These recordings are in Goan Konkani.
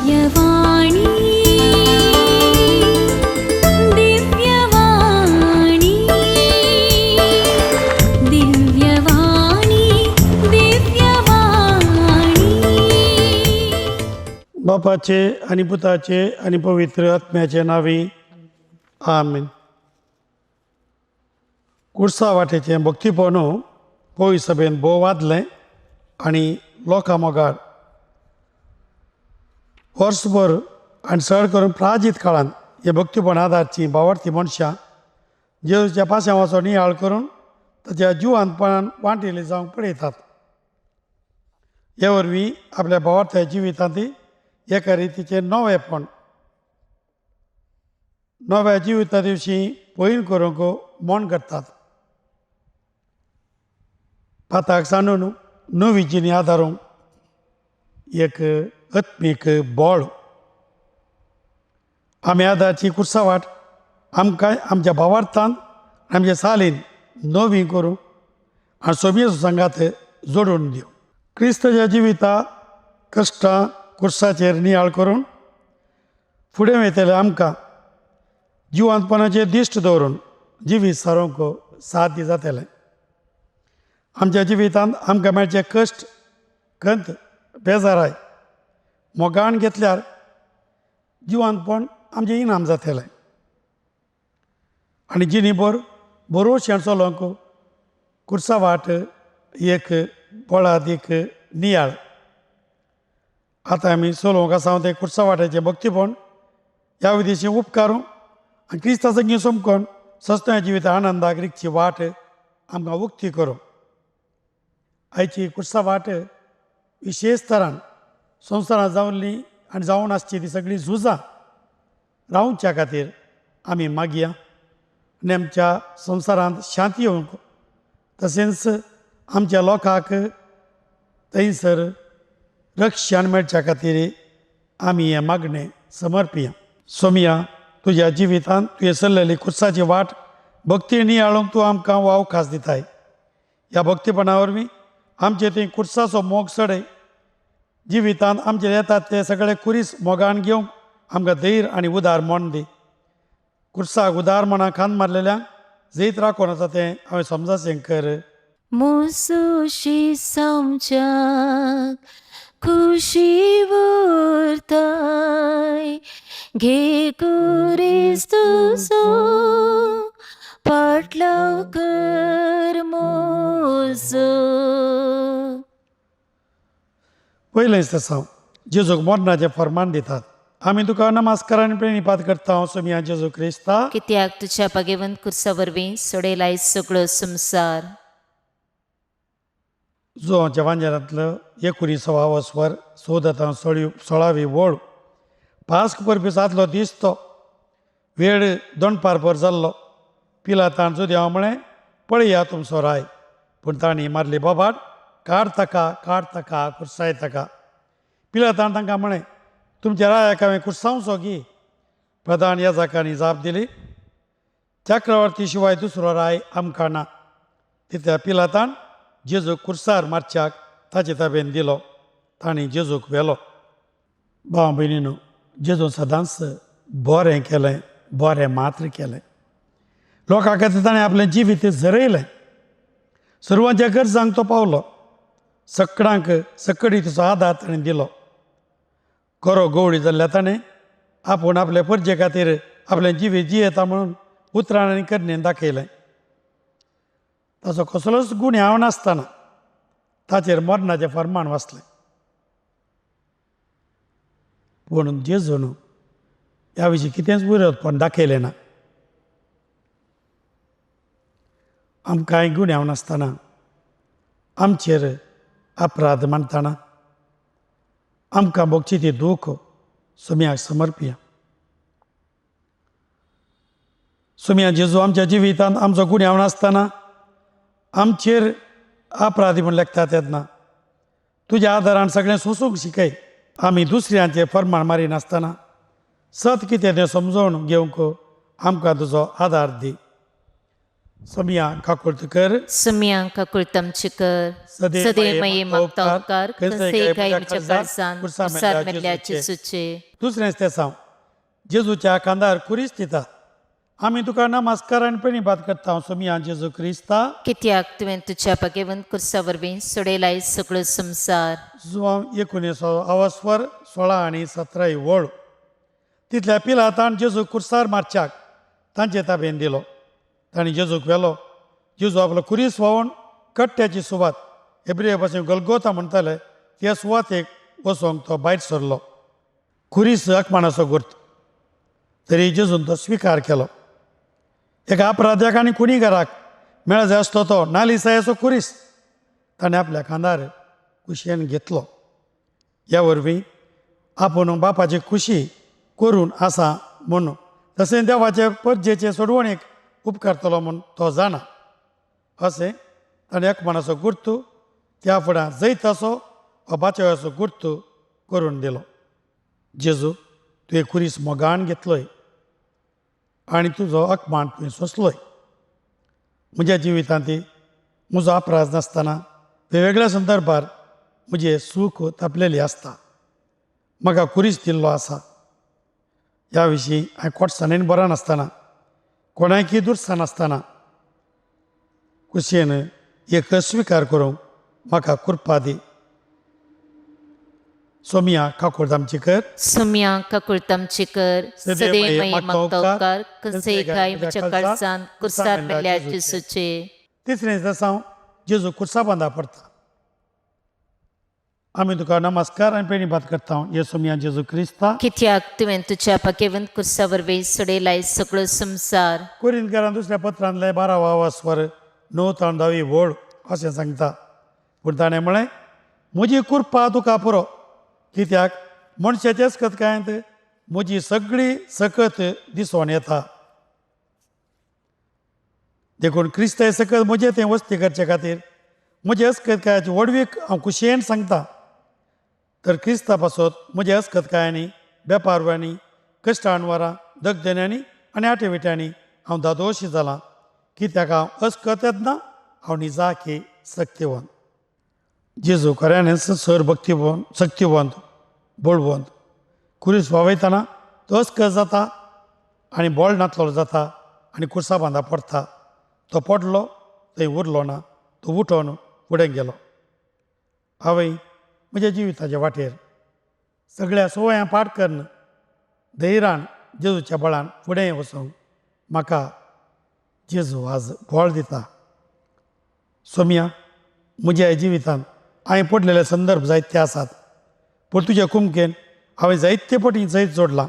दिव्यवाणी दिव्यवाणी दिव्यवाणी दिव्यवाणी. बापाचे आणि पुताचे आणि पवित्र आत्म्याचे नावी, आमेन. कुर्सा वाटेचें भक्तीपण पळय सभेन भोव वादलें आनी लोकां मोगार वर्सभर आनी चड करून प्राजीत काळांत हें भक्तीपण आदारचीं भावार्थी मनशां जेजूच्या पाशांवाचो नियाळ करून ताच्या जिवानपणान वांटेली जावंक पळयतात. हे वरवीं आपल्या भावार्थ्या जिवितांत एका रितीचें नवेपण, नव्या जिविता दिवशी पयन करूंक मन करतात. पाताक सांडून नवी जिणी आदारूंक एक आत्मीक बळ. आमी आदारची कुर्सा वाट आमकां आमच्या भावार्थान आमच्या सालीन नवी करूं आनी सोबीचो सांगात जोडून दिवं. क्रिस्ताच्या जिविता कश्टां कुर्साचेर नियाळ करून फुडें वयतले आमकां जिवंतपणाचेर दिश्ट दवरून जिवीत सारोवंक साध्य जातलें. आमच्या जिवितांत आमकां मेळचे कश्ट, खंत, बेजाराय मोगान घेतल्यार जिवंतपण आमचें इनाम जातलें आनी जिणेभर बरोवशें चलोवंक कुर्सा वाट एक बळादीक नियाळ. आतां आमी चलोवंक आसा तें कुर्सा वाटेचें भक्तीपण ह्या विदेशी उपकारूं आनी क्रिस्ता संगी सोमकोन सस्त्या जिवित आनंदाक रिगची वाट आमकां उक्ती करूं. आयची कुर्सा वाट विशेश तरान संवसारांत जावली आनी जावन आसची ती सगळीं झुजां रावच्या खातीर आमी मागया आनी आमच्या संवसारांत शांती येवंक तशेंच आमच्या लोकांक थंयसर रक्षण मेळच्या खातीर आमी हें मागणें समर्पिया. सोमया, तुज्या जिवितांत तुवें चल्लेली कुर्साची वाट भक्ती नियाळूंक तूं आमकां हो अवकाश दिताय. ह्या भक्तीपणा वरवीं आमचे थंय कुर्साचो मोग चडय. जिवितांत आमचेर येतात ते सगळे कुरीस मोगान घेवंक आमकां धैर्य आनी उदार मन दी. कुर्साक उदार मनाक खांद मारलेल्यांक जैत राखून आसा तें हांवें समजाचें कर. मोसोशी समच्याक खुशी उरताय, घे कुरिस्तुसो पाटलाव कर मोजो. पयलें दिसा जेजूक मरणाचें फर्मान दितात. आमी तुका नमस्कार आनी प्रणिपात करता सोमया जेजू क्रिस्ता, कित्याक तुज्या भागेवंत कुर्सा वरवीं सोडयलाय सगळो संवसार. जो जवानजनांतलो एकुणिसावो स्वर सोदता सोळावी वळ. पास्क परबी आदलो दीस तो वेळ दोनपार भर जाल्लो. पिलातान जुदेवा म्हळें, पळया तुमचो राय. पूण तांणी मारली बोबाट, काड ताका, काड ताका, कुर्साय ताका. पिलातान तांकां म्हळें, तुमच्या रायाक हांवें कुर्सावचो गी? प्रधान याजकांनी जाप दिली, चक्रवर्ती शिवाय दुसरो राय आमकां ना. तितल्या पिलातान जेजूक कुर्सार मारच्याक ताचे ताबेन दिलो. तांणी जेजूक व्हेलो. भाव भयणीनो, जेजून सदांच बरें केलें, बरें मात्र केलें. लोकां खातीर ताणें आपलें जिवीत झरयलें. सर्वांच्या गरजांक तो पावलो. सगळ्यांक सकडीचो आदार ताणें दिलो. खरो गवळी जाल्ल्या ताणें आपूण आपले परजे खातीर आपलें जिवीत जियेता म्हणून उतरान आनी करणेन दाखयलें. ताचो कसलोच गुन्यांव नासतना ताचेर मरणाचें फर्मान वाचलें. पूण जेजून ह्या विशीं कितेंच विरोधपण दाखयलें ना. आमकांय गुन्यांव नासतना आमचेर अपराध मांडटना आमकां भोगची ती दूख सोम्याक समर्पिया. सोम्या जेजू, आमच्या जिवितांत आमचो गुन्यांव नासतना आमचेर अपराधी म्हूण लेखता तेन्ना तुज्या आदारान सगळें सोंसूंक शिकय. आमी दुसऱ्यांचेर फर्मान मारिनासतना सत कितें तें समजून घेवंक आमकां तुजो आदार दी. सोमिया काकुळत कर. सुम्या काकुळतमची कर. सदैमये मागता उपकार खंयचे काय म्हज्या काळजान कुर्सार मेल्ल्या जेजूचे. दुसरें तेसांव जेजूच्या खांदार खुरीस दिता. आमी तुका नमस्कार आनी प्रणिपात करता सोमिया जेजू क्रिस्ता. कित्याक तुवें तुज्या भाग्यवंत कुर्सा वरवीं सोडयलाय सगळो संवसार. जुवांव एकुणीसो अवस्वर 16 आनी 17 ही वळ. तितल्या पिलातान जेजू कुर्सार मारच्याक तांचे ताबेन दिलो. तांणी जेजूक व्हेलो. जेजू आपलो खुरीस व्हांवून कट्ट्याची सुवात, हेब्रिया भाशेन गलगोता म्हणटाले, त्या सुवातेक वचोंक तो भायर सरलो. खुरीस अकमानाचो गुर्त तरी जेजून तो स्विकार केलो. एका अपराध्याक आनी खुनीगाराक मेळ जाय आसलो तो नालिसायाचो खुरीस ताणें आपल्या खांदार कुशेन घेतलो. ह्या वरवीं आपूण बापाची खुशी करून आसा म्हूण तशें देवाचे परजेचे सोडवणेक उपकारतलो म्हूण तो जाणा. अशें ताणें एकमानाचो गुर्तू त्या फुडां जैताचो वा बाचव्याचो गुर्तू करून दिलो. जेजू, तुवें खुरीस मोगान घेतलोय आनी तुजो अपमान तुवें सोंसलोय. म्हज्या जिवितांत म्हजो अपराध नासतना वेगवेगळ्या संदर्भार म्हजें सूख तापलेली आसता. म्हाका खुरीस दिल्लो आसा. ह्या विशीं हांवें कोटसाणेन बरो नासतना, कोणायकी दुरसानासतना खुशयेन एक स्विकार करूंक म्हाका कृपा दी. सोमिया काकुळट आमची कर. सुम्या काकुळतमची कर. सदैमये मागता उपकार खंयचे काय म्हज्या काळजान कुर्सार मेल्ल्या जेजूचे. तिसरें दिसांव जेजू कुर्सा बांदा पडटा. आमी तुका नमस्कार आनी प्रणिपात करता हे सोमिया जेजू क्रिस्ता. कित्याक तुवें तुज्या भाग्यवंत कुर्सा वरवीं सोडयलाय सगळो संवसार. कोरिंतकारां दुसऱ्या पत्रांतले 12 वावर 9 ताण 10 वळ अशें सांगता. पूण ताणें म्हळें, म्हजी कृपा तुका पुरो, कित्याक मनशाचेच कथकायंत म्हजी सगळी सकत दिसून येता. देखून क्रिस्ताय सकत म्हजें तें वस्ती करचे खातीर म्हजे अस्कतकायाची व्हडवीक हांव खुशयेन सांगता. तर क्रिस्ता पासत म्हज्या अस्कतकायांनी, वेपारवांनी, कश्टानवरां, दगदन्यांनी आनी आटेविट्यांनी हांव दादोशी जालां, कित्याक हांव अस्कत येतना हांव निजाकी सक्तिवंत. जेजू खऱ्यांनीच सर भक्तिवंत, सक्तिवंत, बळवंत. खुरीस वावयतना तो अस्कत जाता आनी बोळ नातलो जाता आनी कुर्सा बांदा पडटा. तो पडलो थंय उरलो ना, तो उठोवन फुडें गेलो. हांवें म्हज्या जिविताच्या वाटेर सगळ्या संवयां पाठ करून धैर्यान जेजूच्या बळान फुडें वचूंक म्हाका जेजू आज बळ दिता. सोमिया, म्हज्या जिवितांत हांवें पडलेले संदर्भ जायते आसात, पूण तुज्या कुमकेन हांवें जायते पटी जैत जोडलां.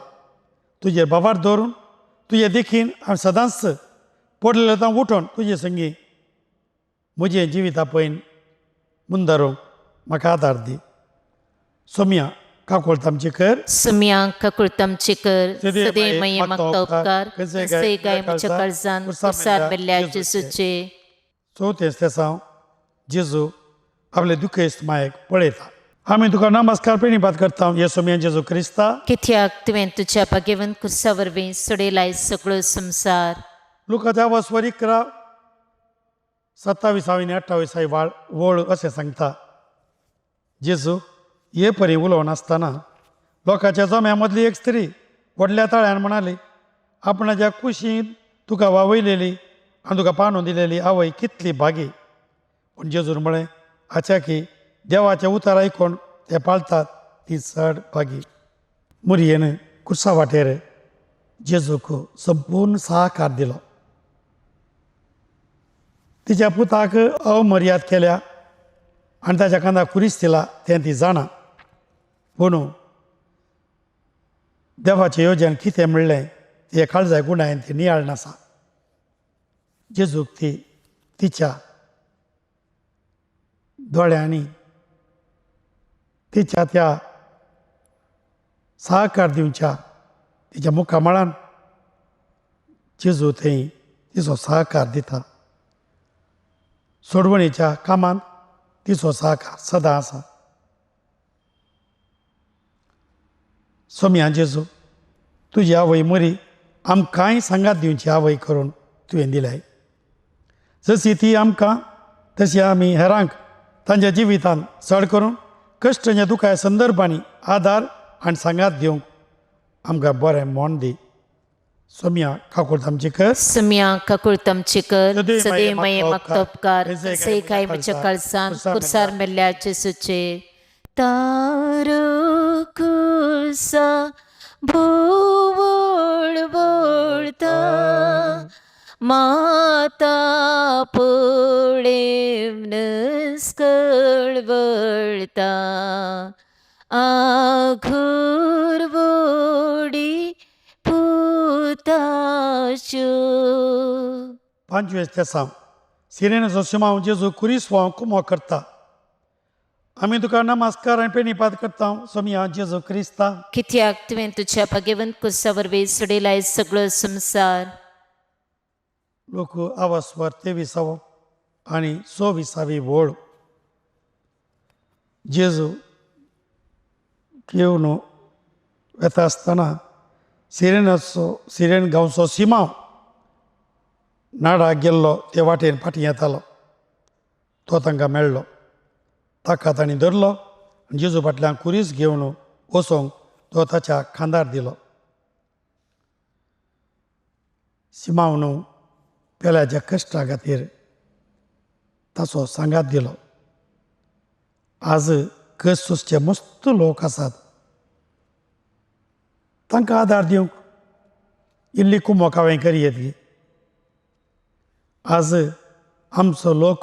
तुजेर बाबार दवरून तुजे देखीन हांवें सदांच पडलेलें तां उठोवन तुजे संगी म्हजें जिविता पयन मुंदारूंक म्हाका आदार दी. सोमिया काकुळट आमची कर. सुम्या काकुळतमची कर. सदैमये मागता उपकार खंयचे काय म्हज्या काळजान कुर्सार मेल्ल्या जेजूचे. चवथें तेसांव जेजू आपले दुखेस्त मायेक पळयता. आमी तुका नमस्कार प्रणिपात करता हे सोमिया जेजू क्रिस्ता. कित्याक तुवें तुज्या भाग्यवंत कुर्सा वरवीं सोडयलाय सगळो संवसार. लुकाच्या वस्वर 11 27 आनी 28 वाळ वळ अशें सांगता. जेजू हे परी उलोवन आसतना लोकांच्या जम्या मदली एक स्त्री व्हडल्या ताळ्यान म्हणाली, आपणाच्या कुशीन तुका वावयलेली आनी तुका पानून दिलेली आवय कितली भागी. पूण जेजून म्हळें, आच्या की देवाचें उतर आयकून ते पाळतात ती चड भागी. मुरयेन कुर्सा वाटेर जेजूक संपूर्ण सहकार दिलो. तिच्या पुताक अमर्याद केल्या आनी ताच्या कांदा खुरीस दिला तें ती जाणा. पूण देवाचें योजन कितें म्हणलें तें काळजा गुणायन ती नियाळ नासा. जेजूक ती तिच्या दोळ्यांनी तिच्या त्या सहकार दिवच्या तिच्या मुखामळान जेजू थंय तिचो सहकार दिता. सोडवणेच्या कामांत तिचो सहकार सदां आसा. सोम्या जेजू, तुजी आवय मरी आमकांय सांगात दिवची आवय करून तुवें दिल्याय. जशी ती आमकां तशी आमी हेरांक तांच्या जिवितांत चड करून कश्टांच्या दुखाच्या संदर्भांनी आदार आनी सांगात दिवंक आमकां बरें मन दी. सोम्या काकूळ आमची कर. सुम्या काकुळतमची कर. सदैव सदैव मागता उपकार उपकार, से काय म्हज्या काळजान कुर्सार मेल्ल्या जेसूचे तारो कुर्सा भोवळ वळता माता पळेवन कळवळता आघूर वोडी पुताच्यो. पांचवें तेसांव. सिरेनेचो शिमांव जेजू कुरीस कुमो करता. आमी तुका नमस्कार आनी पेणीपात करता सोमिया जेजू क्रिस्ता. कित्याक तुवें तुज्या भाग्यवंत कुर्सा वरवीं सोडयलाय सगळो संवसार. लोक आवासवर तेविसावो आनी सव्वीसावी वळ. जेजू घेवन वेता आसतना सिरेनाचो सिरेन गांवचो सिमांव नाडाक गेल्लो ते वाटेन फाटीं येतालो. तो तांकां मेळ्ळो. ताका तांणी धरलो आनी जेजू फाटल्यान कुरीस घेवन वचोंक तो ताच्या खांदार दिलो. सिमांव पेल्याच्या कश्टा खातीर ताचो सांगात दिलो. आज कश्ट सोंसचे मस्त लोक आसात. तांकां आदार दिवंक इल्ली कुमोक हांवें करी येतली. आज आमचो लोक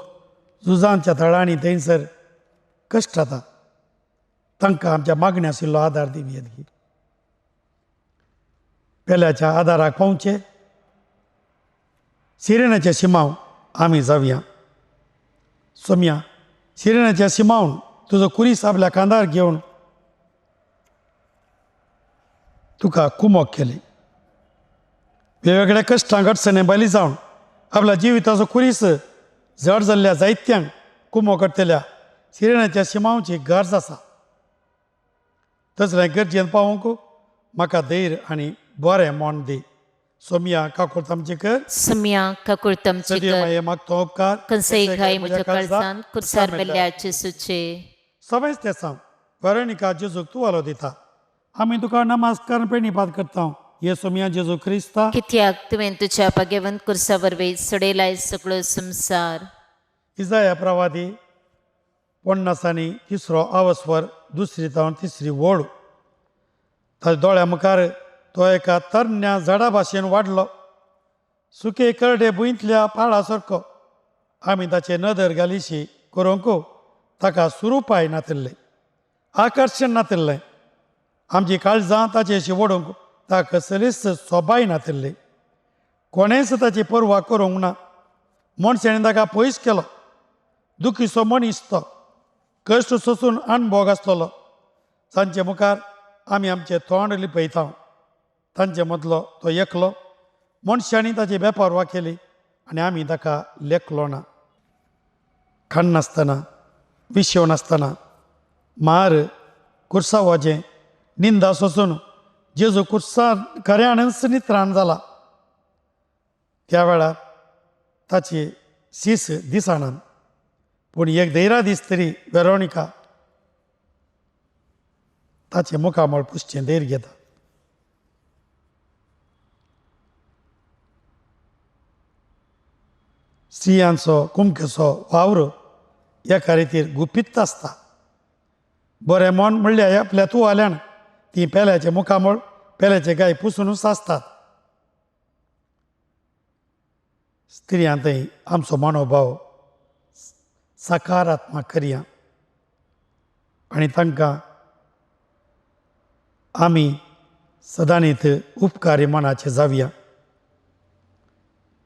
झुजांच्या थळांनी थंयसर कश्ट जाता. तांकां आमच्या मागण्या आशिल्लो आदार दिवं येतली. पेल्याच्या आदाराक पावचे सिरेनाच्या शिमांव आमी जावया. सोम्या सिरेनाच्या शिमावन तुजो कुरीस आपल्या खांदार घेवन तुका कुमोक केली. वेगवेगळ्या कश्टांक अडचणे बली जावन आपल्या जिविताचो कुरीस जड जाल्ल्या जायत्यांक कुमो करतल्या सिरेनाच्या शिमांवची गरज आसा. तसलें गरजेन पावोवंक म्हाका धैर्य आनी बरें मन दी. सोम्या काकुळट आमची कर. सुम्या काकुळतमची सदैव कर. माये मागतो उपकार कंसई खाय म्हज्या काळजान कुर्सार मेल्ल्या जेसूचे. सवेंच तेसांव. वेरोनिका जेजूक तुवालो दिता. आमी तुका नमस्कार पेणीपात करता हे सोम्या जेजू क्रिस्ता. कित्याक तुवें तुज्या भाग्यवंत कुर्सा वरवीं सोडयलाय सगळो संवसार. इजाया प्रवादी 50 आनी तिसरो आवस्वर दुसरी जावन तिसरी वळ. ताच्या दोळ्या मुखार तो एका तरण्या झाडा भाशेन वाडलो. सुके करडे भुंयतल्या पाळा सारको. आमी ताचे नदर घालिशी करूंक ताका सुरूपाय नातिल्लें आकर्शण नातिल्लें. आमची काळजां ताचेशी ओडूंक ताका कसलीच सोबाय नातिल्ली. कोणेंच ताची पर्वा करूंक ना. मनशांनी ताका पयस केलो. दुखीचो मनीस तो कश्ट सोसून अणभोग आसतलो. तांचे मुखार आमी आमचें तोंड लिपयता. तांचे मदलो तो एकलो. मनशांनी ताची बेपर्वा केली आनी आमी ताका लेखलो ना. खाणनासतना विशेव नासतना मार कुर्सावाचें निंदा सोसून जेजू कुर्सा खऱ्यानच नित्राण जाला. त्या वेळार ताची शीस दिसना पूण एक धैरा दीस तरी वेरोनिका ताचें मुखामळ पुसचें धैर्य घेता. स्त्रियांचो कुमकेचो वावर एका रितीर गुपीत आसता. बरें मन म्हणल्यार आपल्या तुवाल्यान ती पेल्याचें मुखामळ पेल्याचे गाय पुसुनूच आसतात. स्त्रियां थंय आमचो मनोभाव सकारात्मक करया आनी तांकां आमी सदांनीत उपकारी मनाचे जावया.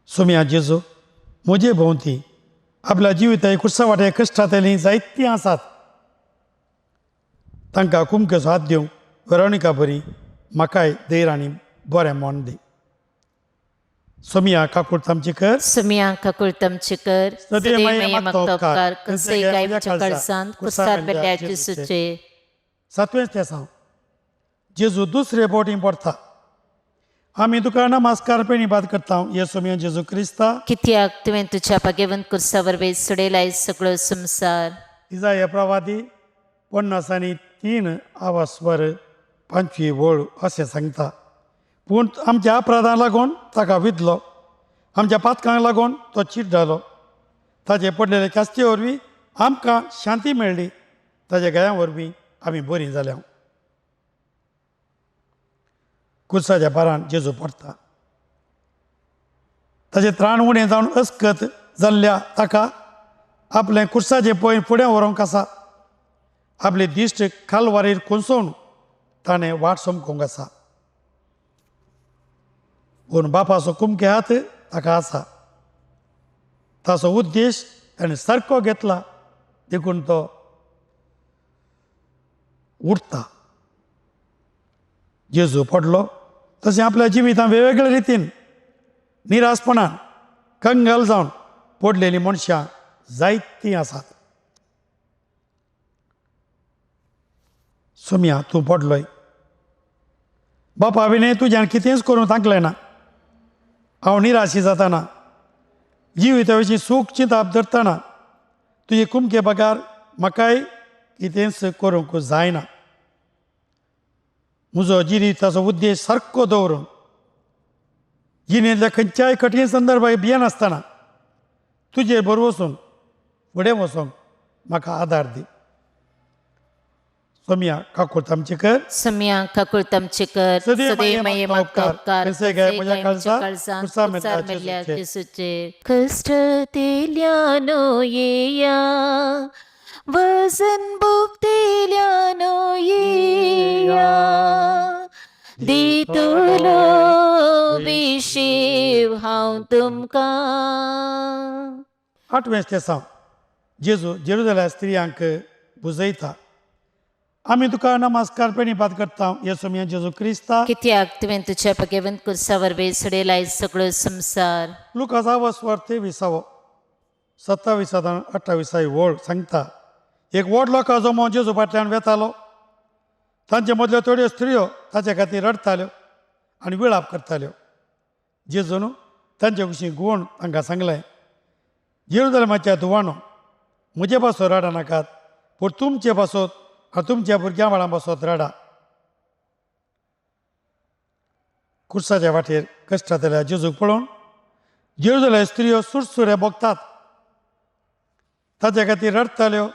सोम्या जेजू म्हजे भोंवती आपल्या जिविता कुर्सा कश्टांतलीं जायतीं आसात. तांकां कुमकेचो हात दिवंक वेरोनिका बरी म्हाकाय धैर्य आनी बरें मन दी. सोमिया काकूट आमची कर. सुम्या काकुळतमची कर. सदैव सदैव मागता मागता उपकार, उपकार कंसई कंसई काय म्हज्या काळजान कुर्सार मेल्ल्या जेसूचे. सातवेंच तेसांव. जेजू दुसरे बोटी पडता. आमी तुका नमस्कार पेणीपात करता येसू मिया जेजू क्रिस्ता. कित्याक तुवें तुज्या भाग्यवंत कुर्सा वरवीं सोडयलाय सगळो संवसार. इजाय प्रवादी 53 आवास्वर 5वी वळ अशें सांगता, पूण आमच्या अपराधांक लागून ताका विधलो, आमच्या पातकांक लागून तो चीट जालो. ताचे पडलेले कास्ती वरवीं आमकां शांती मेळ्ळी, ताच्या गया वरवीं आमी बरीं जाल्या. कुर्साच्या भारान जेजू पडटा, ताचें त्राण उणें जावन अस्कत जाल्ल्या ताका आपलें कुर्साचें पळय फुडें व्हरूंक आसा. आपली दिश्ट खालवारीर कोसळून ताणें वाट समकूंक आसा. पूण बापाचो कुमके हात ताका आसा. ताचो उद्देश ताणें सारको घेतला, देखून तो उठता. जेजू पडलो तशें आपल्या जिवितांत वेगवेगळे रितीन निराशपणान कंगाल जावन पडलेलीं मनशां जायतीं आसात. सोम्या, तूं पडलोय, बापा विणे तुज्यान कितेंच करूंक तांकलें ना. हांव निराशी जाताना, जिविता विशीं सूख चिंताप धरतना तुजे कुमके बगार म्हाकाय कितेंच करूंक जायना. म्हजो जिविताचो उद्देश सारको दवरून जिणेंतल्या खंयच्याय कठीण संदर्भाक भियेनासतना तुजेर बरोबर वचून फुडें वचूंक म्हाका आदार दी. सोम्या, काकूळ आमची कर. सम्या काकूळ आमची कर. सदैव सदैव मागता उपकार कसे काय म्हज्या काळजांत कुर्सा कुर्सार मेल्ल्या मेल्ल्या जेजूचेर. जेजूचेर. कश्ट दिल्यानो येया, वजन भोगतेल्यानो येया, दितलो विशेव हांव तुमकां. आठवें तेसांव जेजू जेरुजाल्या स्त्रियांक बुजयता. आमी तुका नमस्कार पेणीपात करता येसू मिया जेजू क्रिस्ता. कित्याक तुवें तुज्या भगवंत कुर्सा वरवीं सोडयलाय सगळो संवसार. लुकास आवस्वर 23वो 27 28 वळ सांगता, एक व्हड लोकां जमो जेजू फाटल्यान वेतालो. तांचे मदल्यो थोड्यो स्त्रियो ताचे खातीर रडटाल्यो आनी विळाप करताल्यो. जेजून तांचे कुशीन गुवोवन तांकां सांगलें, जेरुजलमाच्या धुवानो, म्हजे पासत रडा नाकात, पूण तुमचे पासत आनी तुमच्या भुरग्यां बाळां पासत रडा. कुर्साच्या वाटेर कश्टांतल्या जेजूक पळोवन जेरुजल्या स्त्रियो सुरसुरे भोगतात, ताच्या खातीर रडटाल्यो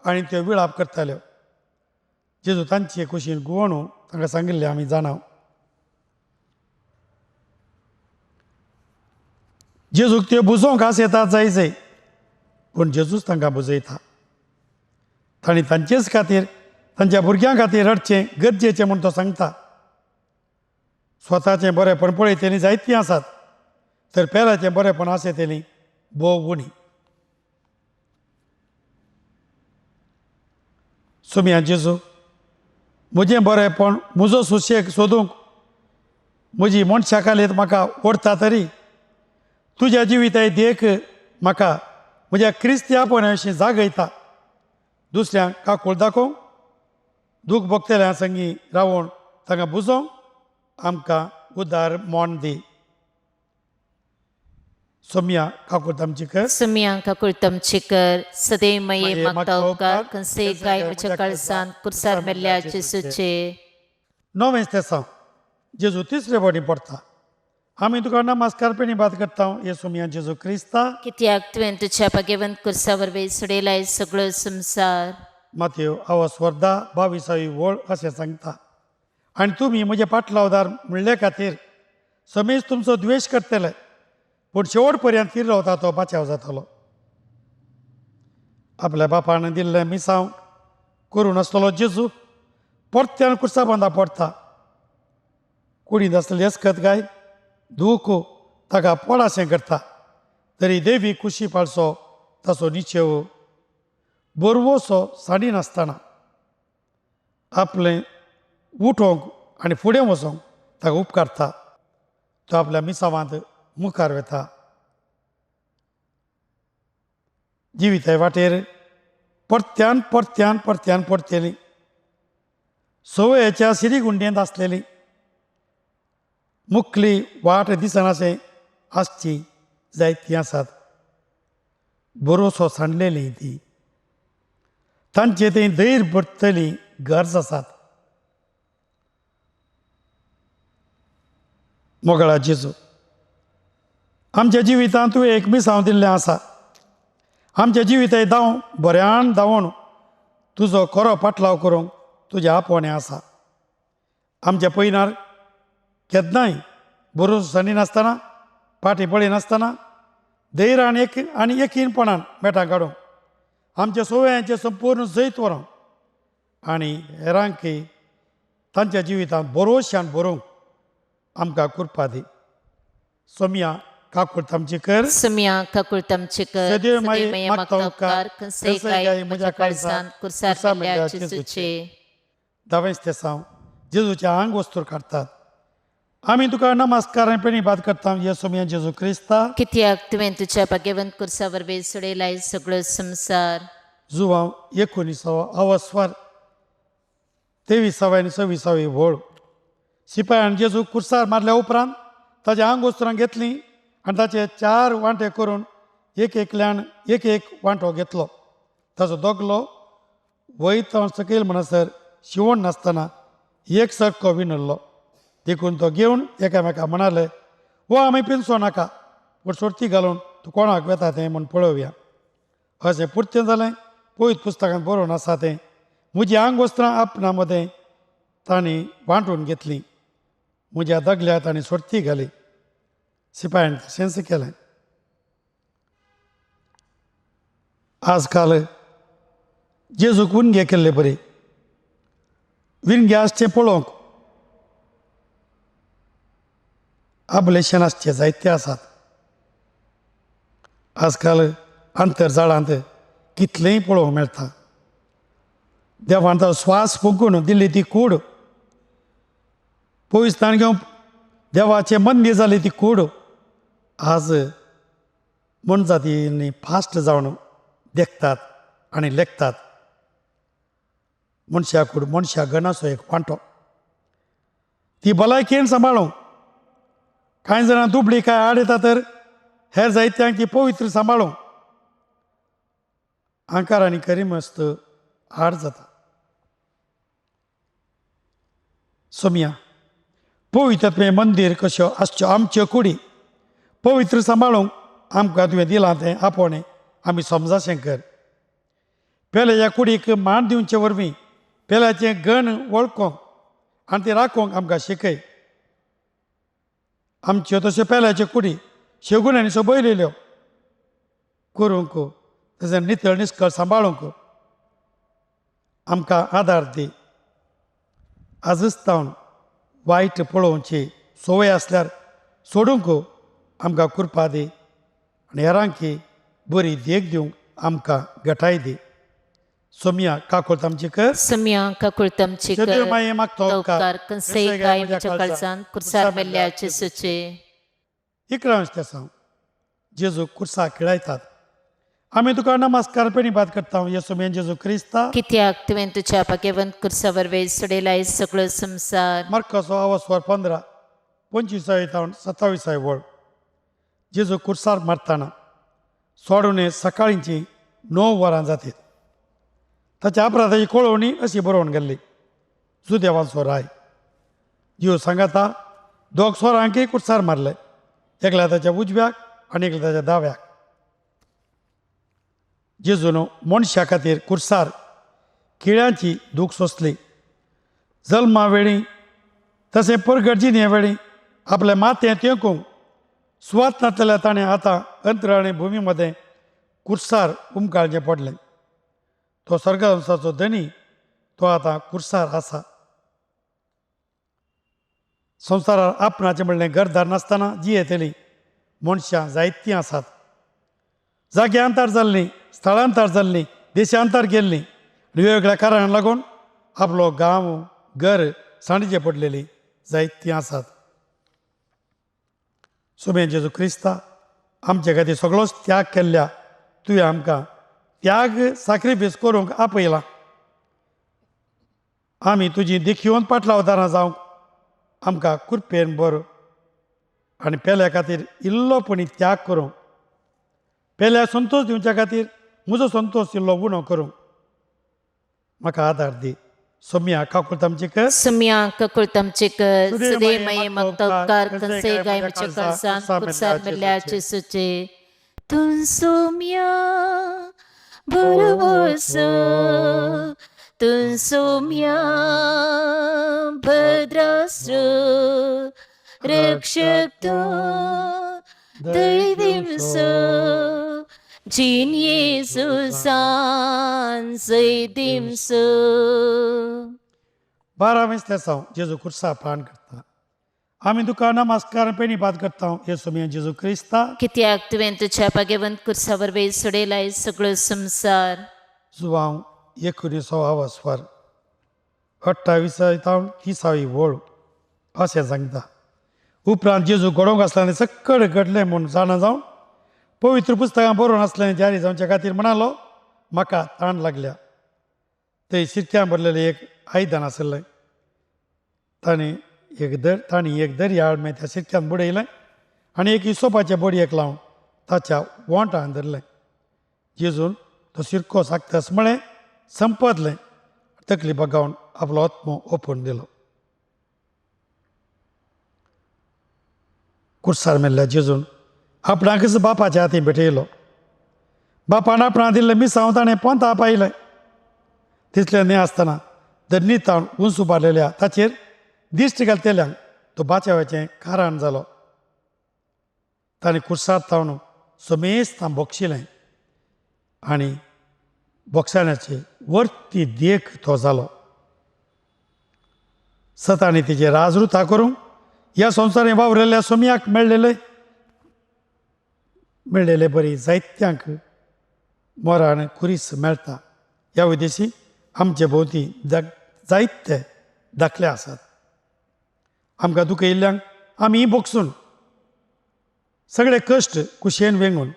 आनी त्यो विळाप करताल्यो. जेजू तांचे कुशीन गुवोवन तांकां सांगिल्लें आमी जाणा. जेजूक त्यो बुजोवंक आस येतात जाय जाय, पूण जेजूच तांकां बुजयता. तांणी तांचेच खातीर तांच्या भुरग्यां खातीर रडचें गरजेचें म्हूण तो सांगता. स्वताचें बरेंपण पळयतलीं जायतीं आसात, तर पेराचें बरेंपण आसतलीं भोव उणी. सोम्या जेजू, म्हजें बरेंपण म्हजो सुशेग सोदूंक म्हजी मनशा खालीत म्हाका ओडटा तरी तुज्या जिविताय देख म्हाका म्हज्या क्रिस्त्यापणा विशीं जागयता. दुसऱ्यांक काकूळ दाखोवंक, दूख भोगतल्या संगी रावोन तांकां बुजोवंक आमकां उदार मोन दी. सोम्या, काकूळ आमची कर. सुम्या काकूळ आमची कर. सदैव माये मागता मागता उपकार उपकार, कसे काय म्हज्या काळजांत कुर्सार मेल्ल्या जेजूचेर. णवें तेसांव जेजू तिसरे फावटी पडटा. आमी तुका नमस्कार पेणीपात करता येसू मिया जेजू क्रिस्ता. कित्याक तुवें तुज्या भाग्यवंत कुर्सा वरवीं सोडयलाय सगळो संवसार. मातयो आवस्वर्दा 22वी वळ अशें सांगता, आनी तुमी म्हजे पाटलावदार म्हणले खातीर समेज तुमचो द्वेश करतले, पूण शेवट पर्यंत थीर रावता तो बाचाव जातलो. आपल्या बापान दिल्लें मिसांव करून आसतलो जेजू परत्यान कुर्सा बांदा पडटा. कुडींत आसलेली अस्कत गाय दूख ताका पोडाशें करता, तरी देवी कुशी पाळचो ताचो निचेव बरवसो साडिनासतना आपलें उठोवंक आनी फुडें वचोंक ताका उपकारता. तो आपल्या मिसावांत मुखार वता. जिविता वाटेर परत्यान परत्यान परत्यान पडटली, संवयेच्या सिरिगुंडेंत आसलेली, मुखली वाट दिसनाशें आसची जायतीं आसात. भरोसो सांडलेली ती तांचे थंय धैर्य भरतली गरज आसात. मोगळा जेजू, आमच्या जिवितांत तुवें एक मिसांव दिल्लें आसा. आमच्या जिविताय धांव बऱ्यान धांवून तुजो खरो पाटलाव करूंक तुज्या आपोवणें आसा. आमच्या पयनार केन्नाय भरोसो सांडिनासतना, फाटीं पळयनासतना धैर्यान एक आनी यकीनपणान मेटां काडूंक आमच्या सोव्यांचें संपूर्ण जैत व्हरूंक आनी हेरांकय तांच्या जिवितांत भरोश्यान बरोवंक आमकां कृपा दी. सोमया काकूळ आमची कर. सुम्या काकूळ आमची कर. सदैव माये सदैव मागता मागता उपकार, उपकार, खंयसय काय म्हज्या काळजांत कुर्सार मेल्ल्या जेजूचे. धावेंच तेसांव जेजूचे आंग वस्तूर काडटात. आमी तुका नमस्कार आनी प्रणिपात करता हे सोमया जेजू क्रिस्ता. कित्याक तुवें तुज्या भाग्यवंत कुर्सा वरवीं सोडयलाय सगळो संवसार. जुवांव एकोणिसावो अवस्वार तेविसावे आनी सव्वीसावी व्होळ. शिपायान जेजू कुर्सार मारल्या उपरांत ताच्या आंगवस्त्रां घेतलीं आनी ताचे चार वांटे करून एक एकल्यान एक एक वांटो घेतलो. ताचो दोगलो वयता सकयल म्हणसर शिवण नासतना एक सारको विणल्लो. देखून तो घेवन एकामेका म्हणाले, हो आमी पिनसो नाका, पूण सोडती घालून तूं कोणाक वेता तें म्हूण पळोवया. अशें पुरतें जालें पयत पुस्तकांत बरोवन आसा तें. म्हजी आंगवस्त्रां आपणा मदें तांणी वांटून घेतलीं, म्हज्या दगल्याक तांणी सोडती घाली. शिपायान तशेंच केलें. आजकाल जेजूक विणगे केल्ले बरी विणगे आसचें पळोवंक आबलेशन आसचे जायते आसात. आजकाल आंतरजाळांत कितलेंय पळोवंक मेळटा. देवान तो स्वास फुंकून दिल्ली ती कूड पयस घेवन देवाचें मंदीर जाली ती कूड आज मनजातींनी फास्ट जावन देखतात आनी लेखतात. मनशा कूड मनशा गणाचो एक वांटो. ती भलायकेन सांबाळूंक कांय जाणां दुबळी काय आड येता तर हेर जायत्यांक ती पवित्र सांबाळूंक आंकार आनी करिमस्त आड जाता. सोमया पवित्र मंदीर कश्यो आसच्यो आमच्यो कुडी पवित्र सांबाळूंक आमकां तुवें दिलां तें आपोवणें आमी समजाशें कर. पेल्याच्या कुडीक मान दिवचे वरवीं पेल्याचें गण वळखोंक आनी तें राखोवंक आमकां शिकय. आमच्यो तश्यो पेल्याच्यो कुडी शेगुण्यांनी सोबयलेल्यो करूंक तशें नितळ निस्कळ सांबाळूंक आमकां आदार दी. आजच तावन वायट पळोवची संवय आसल्यार सोडूंक आमकां कृपा दी आनी हेरांकी बरी देख दिवंक आमकां गटाय दी. सोमया काकूळ आमची कर. सुम्या काकूळ आमची कर. सदैव माये मागता उपकार, खंयसय काय म्हज्या काळजांत कुर्सार मेल्ल्या जेजूचे. इकरांश तेसांव जेजू कुर्साक खेळयतात. आमी तुका नमस्कार प्रणिपात करता हे सोमया जेजू क्रिस्ता. कित्याक तुवें तुज्या भाग्यवंत कुर्सा वरवीं सोडयलाय सगळो संवसार. मार्काचो अवस्वार 15 25 जावन 27 वळ. जेजू कुर्सार मारतना सोडून सकाळींची 9 वरां जातीत. ताच्या अपराधाची कळोवणी अशी बरोवन गेल्ली. जुदेवांचो राय जीव सांगाता दोग सोरांकय कुर्सार मारले, एकल्या ताच्या उजव्याक आनी एकल्या ताच्या दाव्याक. जेजून मनशा खातीर कुर्सार किळ्यांची दूख सोंसली. जल्मा वेळी तशें परगट जिणे वेळी आपलें माथें तेंकूंक सुवात नासलेल्या ताणें आतां अंतराळी भुमी मदें कुर्सार उमकाळचें पडलें. तो स्वर्गांसाचो धनी तो आतां कुर्सार आसा. संवसारार आपणाचें म्हणलें घरदार नासतना जियेतलीं मनशां जायतीं आसात. जाग्यांतर जाल्लीं, स्थळांतर जाल्लीं, देशांतर गेल्लीं आनी वेगवेगळ्या कारणांक लागून आपलो गांव घर सांडचें पडलेलीं जायतीं आसात. सुमे जेजू क्रिस्ता आमचे खातीर सगळोच त्याग केल्ल्या तुवें आमकां त्याग साक्रिफीस करूंक आपयलां. आमी तुजी देखीवन पाटलावदारां जावंक आमकां कृपेन बर आनी पेल्या खातीर इल्लो पणी त्याग करूंक, पेल्या संतोश दिवच्या खातीर म्हजो संतोश इल्लो उणो करूंक म्हाका आदार दी। सोम्या काकुळट आमची कर। सुम्या काकुळट आमची कर। सदैमये मागता उपकार कंसे गाय म्हच्या काळजान कुर्सार मेल्ल्या जेसूचे। तूं सोम्या बरोबरसो, तूं सोम्या भद्रास्त्र, रक्षक तूं दैवींसो, जीन येसुसान जैदिंसो। बारावें तेसांव जेजू कुर्सा प्राण करता। आमी तुका नमस्कार पेणी बात करता हे सोम्या जेजू क्रिस्ता। कित्याक तुवें तुज्या भाग्यवंत कुर्सा वरवीं सोडयलाय सगळो संवसार। जुवांव एकुणिसावो स्वर 28 तावन 30वी वळ अशें सांगता। उपरांत जेजू घडोवंक आसलें सक्कड घडलें म्हूण जाणा जावन पवित्र पुस्तकां बरोवन आसलें जारी जावचे खातीर म्हणालो म्हाका ताण लागल्या। थंय शिरक्यां भरलेलें एक आयदन आशिल्लें। तांणी एक दर्याळ मागीर त्या शिरक्यान बुडयलें आनी एक हिसोपाचे बडयेक लावन ताच्या वोंठान धरलें। जेजून तो शिरको साकतास म्हळें संपदलें। तकली बगावन आपलो आत्मो ओपून दिलो। कुर्सार मेल्ल्या जेजून आपणाकच बापाच्या हातीं भेटयलो। बापान आपणा दिल्लें मिसांव ताणें पोंता पायलें। तितलें न्हय आसतना धरणी ताण उंच उबारलेल्या ताचेर दिश्ट घालतल्यांक तो बाचावाचें कारण जालो। ताणें कुर्सार तावन समेस्तां भोगशिलें आनी बोगसाण्याची वरती देख तो जालो। सतांनी तिचे राजरुता करूंक ह्या संवसारांत वावरिल्ल्या सोम्याक मेळ्ळेले मेळ्ळेले बरी जायत्यांक मोरान खुरीस मेळटा। ह्या उद्देशी आमचे भोंवती जायते दाखले आसात। आमकां दुखयिल्ल्यांक आमी भोगसून सगळे कश्ट कुशेन वेंगून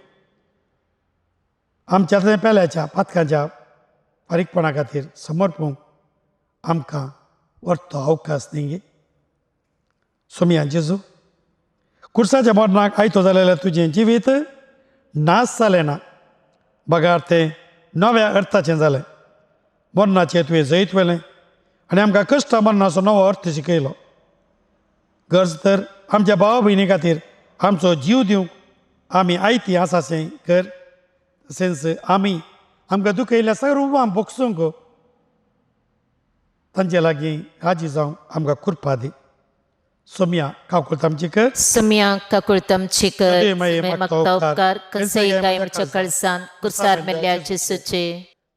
आमच्या पेल्याच्या पातकांच्या फारीकपणा खातीर समर्पूंक आमकां वर्तो अवकाश न्ही। सोम्या जेजू कुर्साच्या मरणाक आयतो जालेलें तुजें जिवीत नाश जालें ना, बगार तें नव्या अर्थाचें जालें। मरणाचें तुवें जैत व्हेलें आनी आमकां कश्ट मरणाचो नवो अर्थ शिकयलो। गरज तर आमच्या भावा भयणी खातीर आमचो जीव दिवंक आमी आयती आसाशें कर। तशेंच आमी आमकां दुखयल्ल्या सर्वां भोगसूंक तांचे लागीं राजी जावंक आमकां कृपा दी। सोम्या काकुळट आमची कर। सुम्या काकुळट आमची कर। मागता उपकार कंसे गाय म्हच्या काळजान कुर्सार मेल्ल्या जेसूचे।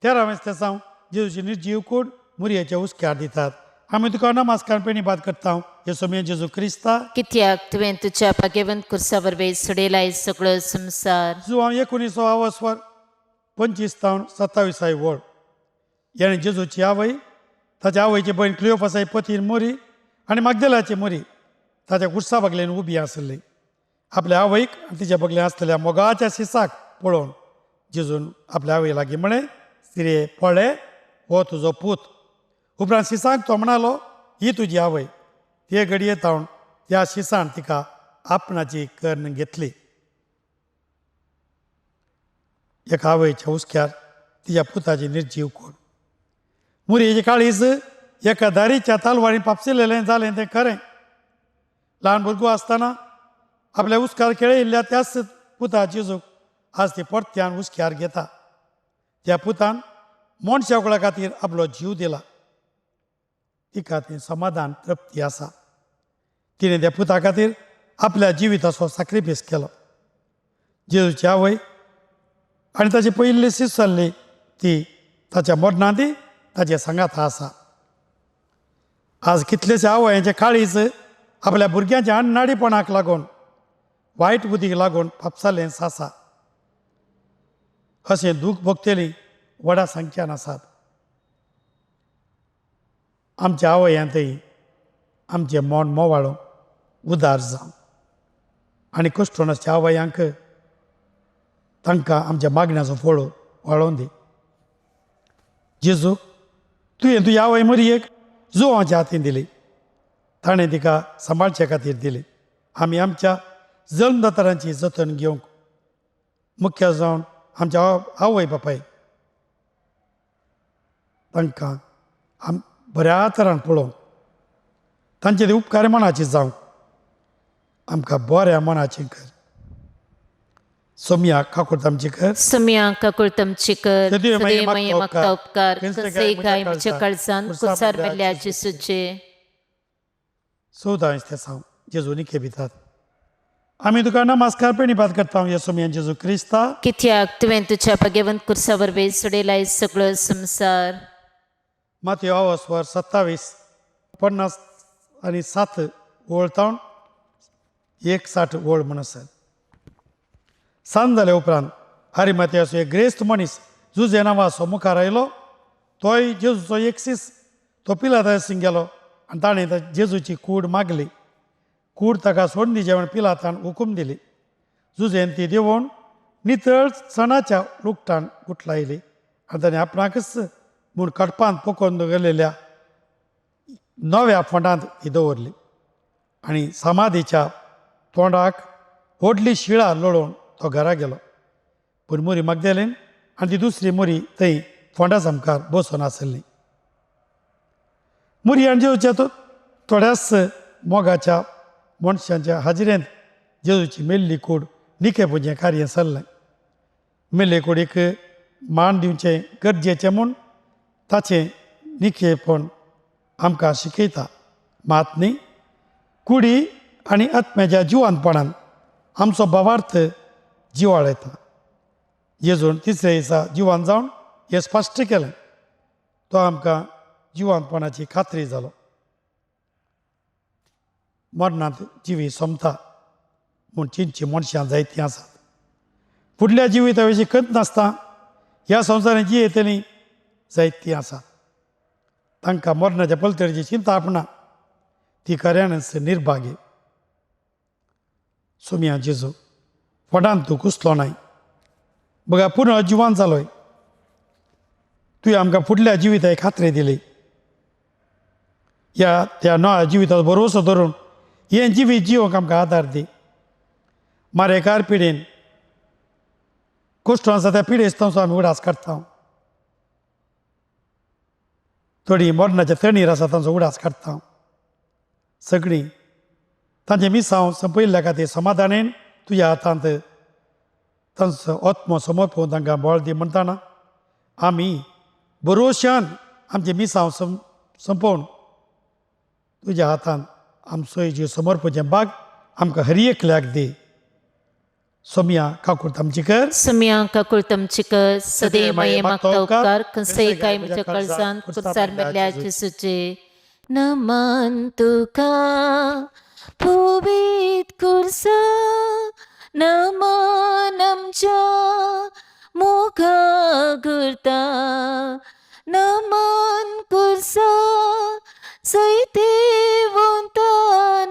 13वें तेसांव जेजूची निर्जीव कूड मुरयेच्या हुस्क्यार दितात। आमी तुका नमस्कार पेणी बात करता हे सोम्या जेजू क्रिस्ता। कित्याक तुवें तुज्या भाग्यवंत कुर्सा वरवीं सोडयलाय सगळो संवसार। जुवांव 19 स्वर 25 तावन 27 वळ याणी जेजूची आवय ताच्या आवयची भयण क्लियोफासाई पतीन मोरी आनी मागदेलाची मोरी ताच्या कुर्सा बगलेन उबी आसली। आपल्या आवयक आनी तिच्या बगलेन आसलेल्या मोगाच्या शिसाक पळोवन जेजून आपल्या आवय लागीं म्हळें स्त्रिये पळय हो तुजो पूत। उपरांत शिसाक तो म्हणालो ही तुजी आवय। ते घडये तावन त्या शिसान तिका आपणाची कर्ण घेतली। एका आवयच्या हुस्क्यार तिच्या पुताची निर्जीव कोण मुरयेची काळीज एका दारीच्या तालवारी पापसिलेलें जालें तें खरें। ल्हान भुरगो आसतना आपल्या हुस्क्यार खेळयल्ल्या त्याच पुता जेजूक आज ती परत्यान हुस्क्यार घेता। त्या पुतान मनशा कुळा खातीर आपलो जीव दिला। तिका तें समाधान तृप्ती आसा। तिणें त्या पुता खातीर आपल्या जिविताचो साक्रिफीस केलो। जेजूची आवय आनी ताची पयली शिस्त जाल्ली ती ताच्या मरणांत ताचे सांगात आसा। आज कितलेशे आवयांचे काळीज आपल्या भुरग्यांच्या अण्णाडीपणाक लागून वायट बुद्धीक लागून फापसालें आसा। अशें दूख भोगतली व्हडा संख्यान आसात। आमच्या आवयांतय आमचें मन मोवाळो उदार जावं आनी कश्टोनाच्या आवयांक तांकां आमच्या मागण्याचो फळो वाळोवन दी। जेजू तुवें तुजी आवय मरयेक जुवांच्या हातीन दिली, ताणें तिका सांबाळचे खातीर दिली। आमी आमच्या जल्मदातारांची जतन घेवंक, मुख्य जावन आमच्या आवय बापाय तांकां आम बऱ्या तरान पळोवंक, तांचे ते उपकार मनाची जावंक आमकां बऱ्या मनाची कर. सोमया काकूट आमची कर. सुम्या काकुळतमची कर. सदैव सदैव मागता मागता उपकार, खंयचे खंयचे काय म्हज्या काळजान कुसार मेल्ल्या जेसूचे. 14 तेसांव जेजू निके भितात. आमी तुका नमस्कार प्रणिपात करता ह्या सोमयान जेजू क्रिस्ता, कित्याक तुवें तुज्या भगवंत कुर्सा वरवीं सोडयलाय सगळो संवसार. मातयो आवस्वर 27 50 आनी 7 ओळ तावन 160 ओळ म्हूण आसत. सांज जाल्या उपरांत हरिमात्याचो एक ग्रेस्त मनीस जुजे नांवाचो मुखार आयलो. तोय जेजूचो एक सीस. तो पिलातासींग गेलो आनी ताणें जेजूची कूड मागली. कूड ताका सोडून दिवचें म्हूण पिलातान हुकूम दिली. जुजेन ती देंवोवन नितळ सणाच्या लुगटान गुटलायली आनी ताणें आपणाकच म्हूण कडपांत पोकोवन दवरलेल्या नव्या फोंडांत ती दवरली आनी समाधीच्या तोंडाक व्हडली शिळा लोळोवन तो घरा गेलो. पूण मुरी मागदेलेन आनी ती दुसरी मुरी थंय फोंडा सामकार बसून आसली. मुरी आनी जेजूच्या थोड्याच मोगाच्या मनशांच्या हाजिरेंत जेजूची मेल्ली कूड निके पुजें कार्य चल्लें. मेल्ले कुडीक मान दिवचें गरजेचें म्हूण ताचें निकेपण आमकां शिकयता. मात न्ही कुडी आनी आत्म्याच्या जिवानपणान आमचो भावार्थ जिवाळ येता. जेजून तिसऱ्या दिसा जिवान जावन हें स्पश्ट केलें. तो आमकां जिवानपणाची खात्री जालो. मरणांत जिवी सोंपता म्हूण चिंतची मनशां जायतीं आसात. फुडल्या जिविता विशीं खंत नासता ह्या संवसारांत जी येतलीं जायतीं आसात. तांकां मरणाच्या पलतडची चिंता आपणा ती खऱ्यानच निर्भागी. सोमया जेजू फोंडांत तूं कुसलो नाय, बघा पुनः जिवान जालोय. तुवें आमकां फुडल्या जिविताक खात्री दिली. ह्या त्या नव्या जिविताचो भरोसो धरून हें जिवीत जिवंक आमकां आदार दी. मारेकार पिडेन कुश्ट आसा त्या पिडेस्तांचो आमी उडास काडटा. थोडीं मरणाच्या तणीर आसा तांचो उडास काडटा. सगळीं तांचें मिसांव संपयल्ल्या खातीर समाधानेन तुज्या हातांत तांचो आत्मो समर्पून तांकां बळ दी म्हणटाना आमी बरोवशान आमचें मिसांव संपोवन तुज्या हातांत आमचो जीव समर्पचें बाग आमकां हर एकल्याक दी. सोमया काकूट आमची कर. सुम्या काकुळतमची कर. सदैव मागता उपकार, खंयचे काय म्हज्या काळजान कुसार मेल्ल्या जेसूचे. नमन तुका पवित्र कुर्सा, नमन आमच्या मुखा करता, नमन कुर्सा सैतेवंता,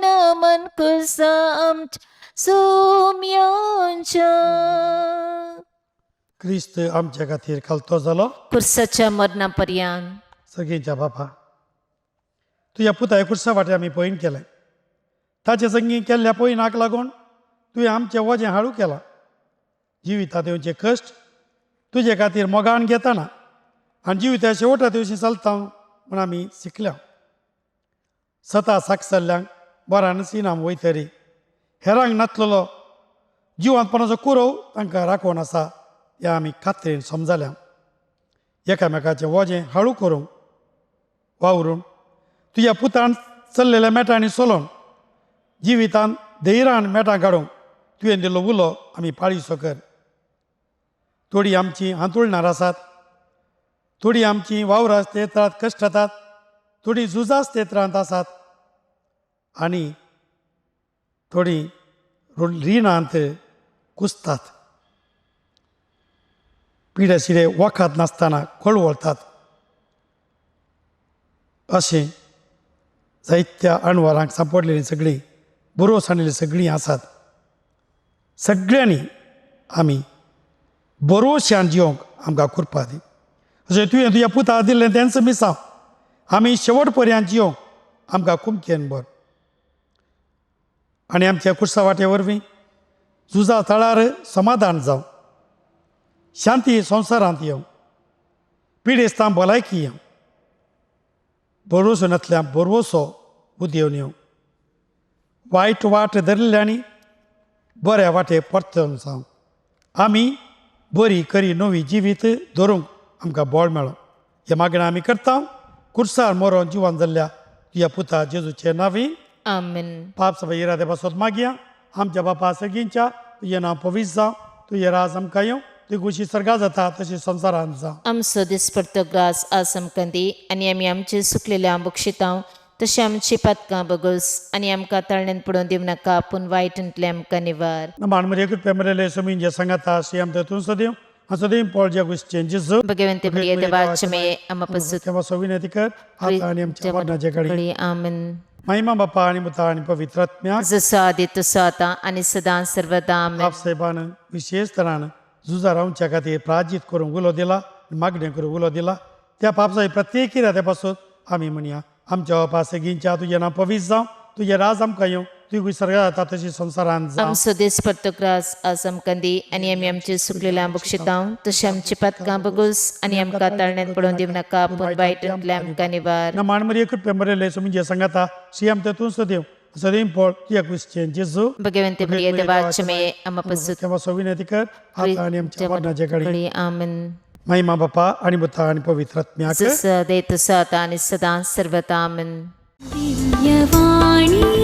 नमन कुर्सा आमच्या सोम्यांच्या. क्रिस्त आमच्या खातीर खालतो जालो कुर्साच्या मरणा पर्यंत. सगळींच्या बापा तुज्या पुताय कुर्सा वाटे आमी पयन केलें. ताचे संगी केल्ल्या पयनाक लागून तुवें आमचें वजें हाडू केलां. जिवितांत येवचे कश्ट तुजे खातीर मोगान घेताना आनी जिविता शेवटा दिवशी चलता म्हूण आमी शिकल्या. सता साकसल्ल्यांक बरानच इनाम वयतरी हेरांक नातलेलो जिवांतपणाचो कुरोव तांकां राखोवन आसा हें आमी खात्रेन समजल्या. एकामेकाचें वजें हाळू करूंक वावरून तुज्या पुतान चल्लेल्या मेटांनी चलोवन जिवितान धैर्यान मेटां काडूंक तुवें दिल्लो उलो आमी पाळीचो कर. थोडीं आमचीं हांतुळणार आसात, थोडीं आमचीं वावरास तेत्रांत कश्टतात, थोडीं झुजास तेत्रांत आसात आनी थोडीं रिणांत कुसतात. पिडे शिडे वखद नासतना कळवळतात. अशें जायत्या अणवारांक सांपडलेलीं सगळीं बरोस हाडिल्लीं सगळीं आसात. सगळ्यांनी आमी बरोवशान जिवंक आमकां कृपा दी. अशें तुवें तुज्या पुता दिल्लें तेंच मिसांव आमी शेवट पर्यंत जिवंक आमकां कुमकेन बर. आनी आमच्या कुर्सा वाटे वरवीं झुजा थळार समाधान जावं, शांती संवसारांत येवं, पिडेस्तां भलायकी येवं, भरवसो नासल्या भरवसो उदेवन येवं, वायट वाट धरिल्ल्यांनी बऱ्या वाटे परतून जावं, आमी बरी खरी नवी जिवीत धरूंक आमकां बळ मेळो. हे मागणें आमी करता कुर्सार मरोन जिवन जाल्ल्या तुज्या पुता जेजूचे नांवी. आमेन. पाप सभा इरादे पासत मागया. आमच्या बापा सगींच्या, तुजें नांव पवित्र जावं, तुजें राज आमकां येवं, तुजी खुशी सर्गा जाता तशी संवसारांत जावं. आमचो दिसपडतो ग्रास आज आमकां दी आनी आमी आमचे सुकलेल्या बक्षितांव तशें आमची पातकां बगस आनी आमकां ताळण्यान पडोवन दिवं नाका पूण वायटांतलें आमकां निवार. मान मरे कृपया मरेले स्वामींचे सांगाता श्री आमच्या तूं सदैव सदैव पळ ज्या गोष्टींचे जेजू भगवंते प्रिय देवाचमये आमा पासून तेव्हा सविनती कर आता आणि आमच्या मरणाच्या काळी. आमेन. महिमा बापा आणि मुता आणि पवित्र आत्म्याक, जसो आदी तसो आतां आनी सदां सर्वदा. आमेन. बाप साहेबान विशेष तरान झुजा रावच्या खातीर प्राजित करूंक उलो दिला, मागणें करूंक उलो दिला. त्या पापसाई प्रत्येक इराद्या पासून आमी म्हणया. आमच्या बापा सगींच्या, तुजें नांव पवित्र जावं, तुजें राज आमकां येवं, तुजी सर्गां जाता तशी संवसारांत जावं. आमचो दिसपडतो ग्रास आज आमकां दी आनी आमी आमचे सुकलेल्या बक्षितांव तशें आमची पातकां बगस आनी आमकां ताळण्यान पडोवन दिवं नाका पूण वायटांतलें आमकां निवार. मान मरिये कृपया मरेले स्वामींचे सांगाता श्री आमच्या तूं सदैव सदैव पळ तुज्या क्रिश्चन जेजू. भगवंते प्रिय देवाचमये आमा पासून तेव्हा सविनती कर आता आणि आमच्या मरणाच्या काळी. आमेन. महिमा बापा आणि मुता आणि पवित्र आत्म्याक, जसं आदी तसं आतां आनी सदां सर्वदा. आमेन. दिव्यवाणी.